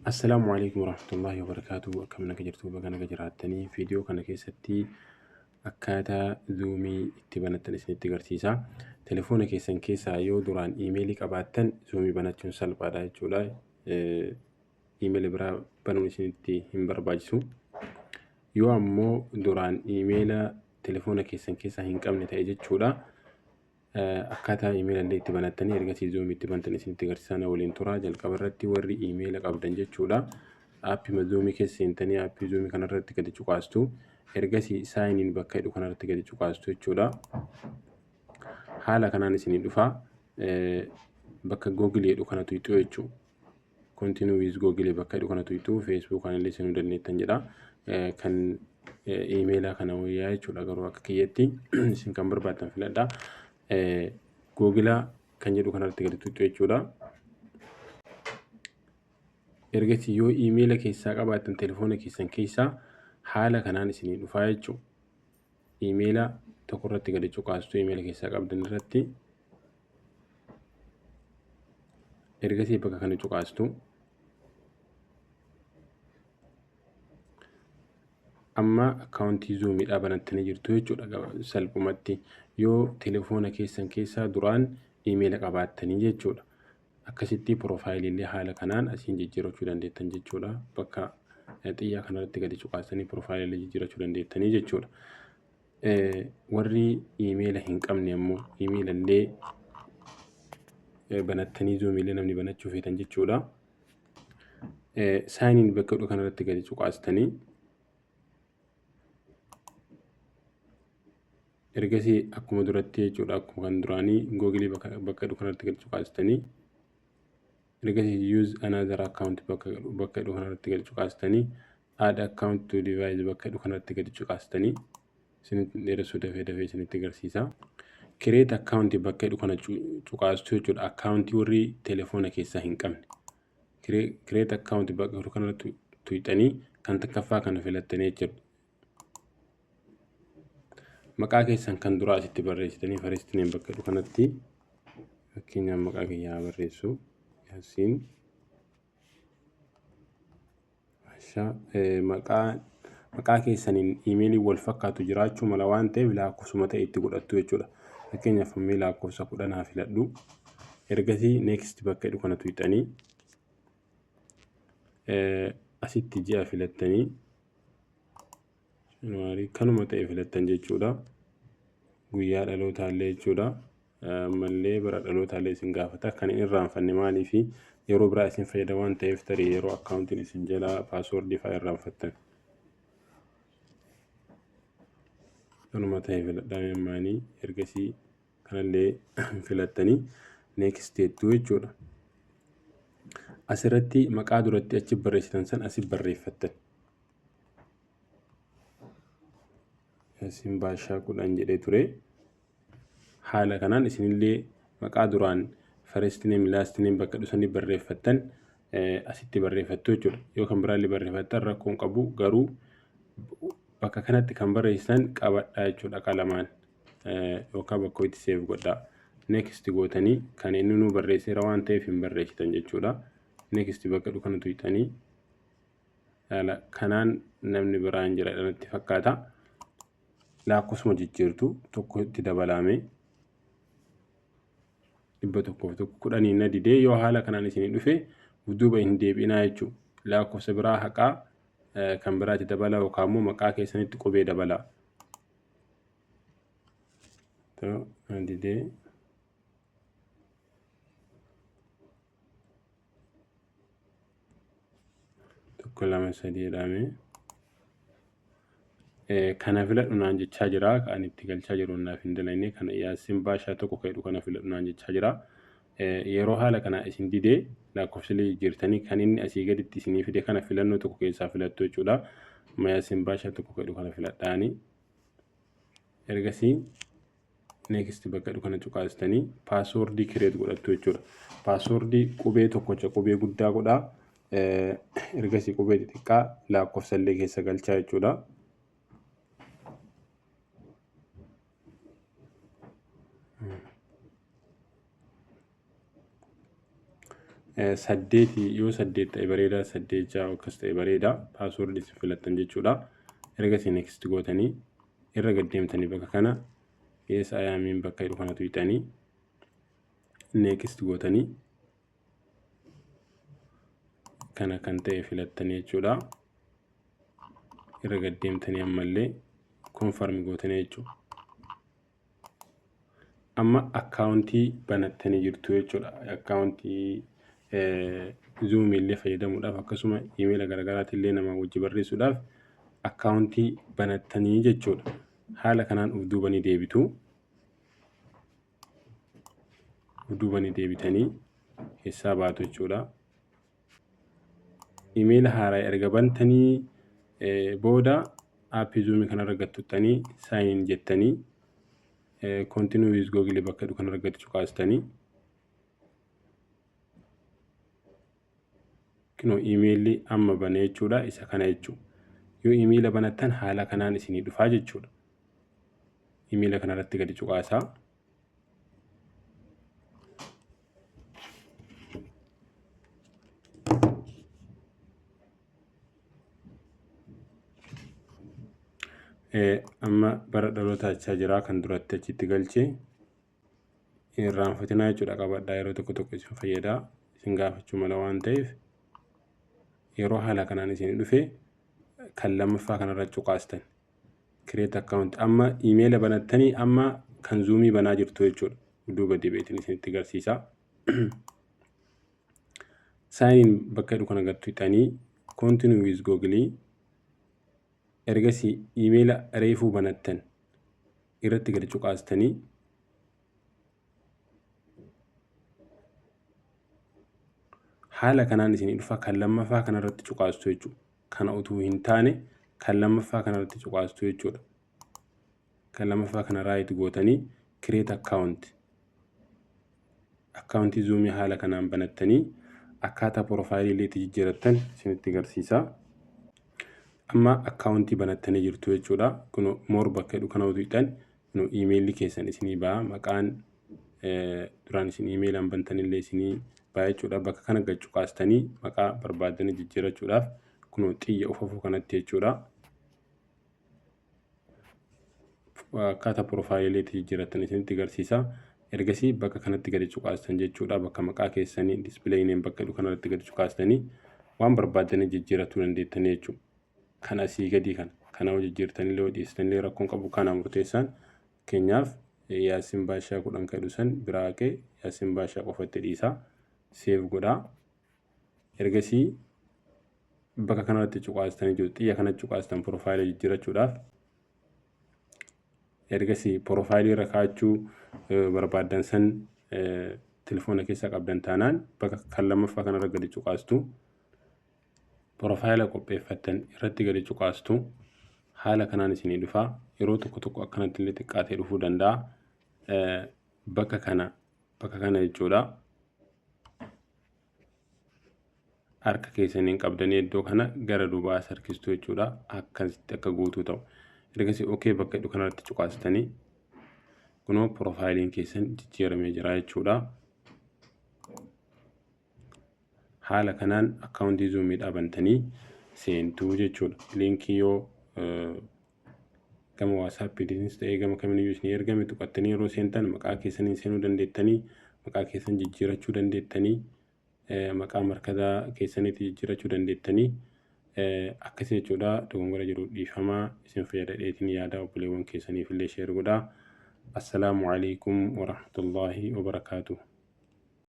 Assalaamu Aleykum Warahmatullaahi Wabarakaatuh. Akkam naga jirtu? Baga naga jiraattanii. Viidiyoo kana keessatti akkaataa zuumii itti banattan isinitti agarsiisa. Telefoona keessan keessaa yoo duraan iimeelii qabaattan zuumii banachuun salphaadha jechuudha. Iimeelii biraa banuun isinitti hin barbaachisu. Yoo ammoo duraan iimeela telefoona keessan keessaa hin qabne ta'e jechuudha. Akkaataa iimeela illee itti banattanii ergasii Zoom itti bantan isinitti agarsiisaa, na waliin tura. Jalqaba irratti warri iimeela qabdan jechuudha. Aappii Zoomii keessa seentanii aappii Zoomii kanarratti gadi cuqaastu. Ergasii sign in bakka jedhu kanarratti gadi cuqaastu jechuudha. Haala kanaan isinii dhufa. Bakka Google jedhu kana tuqxu jechuudha. Continue with Google bakka jedhu kana tuqxu, Facebook kanallee seenuu dandeettan jedha. Kan iimeelaa kana wayyaa jechuudha, garuu akka kiyyatti isin kan barbaaddan filadha. Google kan jedhu kanarratti gadi tuqxu jechuudha. Ergasii yoo iimeela keessaa qabaattan telefoona keessan keessaa haala kanaan isinii dhufaa jechuudha. Iimeela tokko irratti gadi cuqaastu iimeela keessaa qabdan irratti. Ergasii bakka kana cuqaastu. Amma akkaawuntii zuumiidhaa banattanii jirtu jechuudha salphumatti, yoo telefoona keessan keessaa duraan iimeela qabaattanii jechuudha. Akkasitti piroofaayiliillee haala kanaan asiin jijjiirachuu dandeettan jechuudha. Bakka xiyyaa kanarratti gadi cuqaasanii piroofaayiliillee jijjiirachuu dandeettanii jechuudha. Warri iimeela hin qabne ammoo iimeela illee banattanii zuumiillee namni banachuu feetan jechuudha. Saayiniin bakka jedhu kanarratti gadi cuqaastanii ergasii akkuma duratti jechuudha, akkuma kan duraanii googilii bakka jedhu kanarratti gadi cuqaastanii, ergasii use another account bakka jedhu kanarratti gadi cuqaastanii, add account to device bakka jedhu kanarratti gadi cuqaastanii, isinitti dheeressuu dafee dafee isinitti agarsiisa. Create account bakka jedhu kana cuqaastu jechuudha. Akkaawuntii warri telefoona keessaa hin qabne. Create account bakka jedhu kanarratti tuqxanii kan takkaffaa kana filattanii jechuudha. Maqaa keessan kan duraa asitti barreessitanii, first name bakka jedhu kanatti fakkeenyaaf maqaa kiyyaa barreessu, Yaasiin Ashaa. Maqaa keessaniin iimeeliin wal fakkaatu jiraachuu mala waan ta'eef lakkoofsuma ta'e itti godhattu jechuudha. Fakkeenyaaf mee lakkoofsa 10 haa filadhu. Ergasii next bakka jedhu kana tuqxanii asitti ji'a filattanii Januwaarii kanuma ta'e filattan jechuudha. Guyyaa dhalootaallee jechuudha. Ammallee bara dhalootaallee isin gaafata. Kan hin irraanfanne maaliifi yeroo biraa isin fayyada waan ta'eef, tarii yeroo akkaawuntiin isin jalaa paaswoordii fa'aa irraanfattan. Kanuma ta'e filadhaa ammaanii, ergasii kanallee filattanii next jettu jechuudha. Asirratti maqaa duratti achi barreessitan san asi barreeffattan. Yaasiin Baashaa 10 jedhee ture. Haala kanaan isinillee maqaa duraan first name, last name bakka dhusanii barreeffattan asitti barreeffattu jechuudha. Yoo kan biraallee barreeffattan rakkoo hin qabu, garuu bakka kanatti kan barreessitan qabadhaa jechuudha qalamaan, yookaan bakka itti save godhaa. Next gootanii kan inni nuu barreesseera waan ta'eef hin barreessitan jechuudha. Next bakka dhufu kana tuqxanii haala kanaan namni biraan jira natti fakkaata. Lakkoofsuma jijjiirtu, tokko itti dabalaame, 101 10n na didee. Yoo haala kanaan isinii dhufe duuba hin deebi'inaa jechuudha. Lakkoofsa biraa haqaa kan biraatti dabalaa yookaan immoo maqaa keessanitti qubee dabalaa. Na didee. 1 2 3 jedhame. Kana filadhu naan jechaa jira. Kan itti galchaa jiru naaf hin dalagne. Kana Yaasiin Baashaa 1 kan jedhu kana filadhu naan jechaa jira. Yeroo haala kana isin didee lakkoofsilee jijjiirtanii kan inni asii gaditti isinii fide kana filannoo tokko keessaa filattu jechuudha. Amma Yaasiin Baashaa 1 kan jedhu kana filadhaani. Ergasii next bakka jedhu kana cuqaastanii paaswoordii kireet godhattu jechuudha. Paaswoordii qubee tokkocha qubee guddaa godhaa. Ergasii qubee xixiqqaa lakkoofsa illee keessa galchaa jechuudha. Saddeeti yoo saddeet ta'e bareeda, saddeet ja'a akkas ta'e bareeda, password isin filattan jechuudha. Ergasii next gootanii irra gad deemtanii bakka kana yes, I am in bakka jedhu kanatu hiixanii next gootanii kana kan ta'e filattanii jechuudha. Irra gad deemtanii ammallee confirm gootanii jechuudha. Amma akkaawuntii banattanii jirtu jechuudha. Akkaawuntii Zoomii illee fayyadamuudhaaf, akkasuma iimeela garaagaraati illee nama wajji barreessuudhaaf akkaawuntii banattanii jechuudha. Haala kanaan of duubanii deebitu. Of duubanii deebitanii keessaa baatu jechuudha. Iimeela haaraa erga bantanii booda aappii Zoomii kanarra gad tuqxanii sign in jettanii continue with Google bakka jedhu kanarra gad cuqaastanii kunoo iimeelli amma bane jechuudha, isa kana jechuudha. Yoo iimeela banattan haala kanaan isinii dhufaa jechuudha. Iimeela kanarratti gadi cuqaasaa. Amma bara dhaloota achaa jira, kan duratti achitti galche irraanfatinaa jechuudha. Qabadhaa, yeroo tokko tokko isin fayyada, isin gaafachuu mala waan ta'eef. Yeroo haala kanaan isin dhufe kan lammaffaa kanarra cuqaastan, create account. Amma iimeela banattanii amma kan Zoomii banaa jirtu jechuudha. Duuba deebi'eetiin isinitti agarsiisa. Sign in bakka jedhu kana gad tuqxanii continue with Google, ergasii iimeela reefuu banattan irratti gadi cuqaastanii haala kanaan isinii dhufa. Kan lammaffaa kanarratti cuqaastu jechuudha. Kana utuu hin taane kan lammaffaa kanarratti cuqaastu jechuudha. Kan lammaffaa kana right gootanii create account, akkaawuntii Zoomii haala kanaan banattanii akkaataa porofaayilii illee itti jijjiirattan isinitti agarsiisa. Amma akkaawuntii banattanii jirtu jechuudha. Kun more bakka jedhu kana utuu hidhan kun iimeelli keessan isinii ba'a. Maqaan duraan isin iimeelaan bantanillee isinii ba'a jechuudha. Bakka kana gad cuqaastanii maqaa barbaaddanii jijjiirachuudhaaf kun xiyya ufafuu kanatti jechuudha. Akkaataa piroofaayilii itti jijjiirattan isinitti agarsiisa. Ergasii bakka kanatti gadi cuqaastan jechuudha. Bakka maqaa keessanii display name bakka jedhu kanarratti gadi cuqaastanii waan barbaaddanii jijjiirachuu dandeettanii jechuudha. Kan asii gadii kana yoo jijjiirtanillee yoo dhiyeessitanillee rakkoon qabu, kana murteessaan. Fakkeenyaaf Yaasin Baashaa 10 kan jedhu san biraa haqee Yaasin Baashaa qofatti dhiisaa. Save godhaa. Ergasii bakka kanarratti cuqaastanii jiru. Xiyya kana cuqaastan piroofaayilii jijjiirachuudhaaf. Ergasii piroofaayilii irra kaa'achuu barbaaddan san telefoona keessa qabdan taanaan bakka kan lammaffaa kanarra gadi cuqaastu. Piroofaayila qopheeffattan irratti gadi cuqaastu. Haala kanaan isinii dhufa. Yeroo tokko tokko akkanatti illee xiqqaatee dhufuu danda'a. Bakka kana jechuudha. Harka keessaniin qabdanii iddoo kana gara duubaa as harkistu jechuudha. Akkasitti akka guutuu ta'u. Ergasii okay bakka jedhu kanarratti cuqaastanii kunoo piroofaayiliin keessan jijjiiramee jira jechuudha. Haala kanaan akkaawuntii Zoomii dhaabantanii seentuu jechuudha. Liinkii yoo gama WhatsAppiitiinis ta'ee gama kamiiniyyuu isinii ergame tuqattanii yeroo seentan maqaa keessaniin seenuu dandeettanii, maqaa keessan jijjiirachuu dandeettanii, maqaa markazaa keessaniitti jijjiirachuu dandeettanii akkasii jechuudha. Dogongora jiru dhiifamaa, isin fayyada dheetiin yaada, obboleewwan keessaniif illee share godhaa. Assalaamu alaikum warahmatullaahi wabarakaatuh.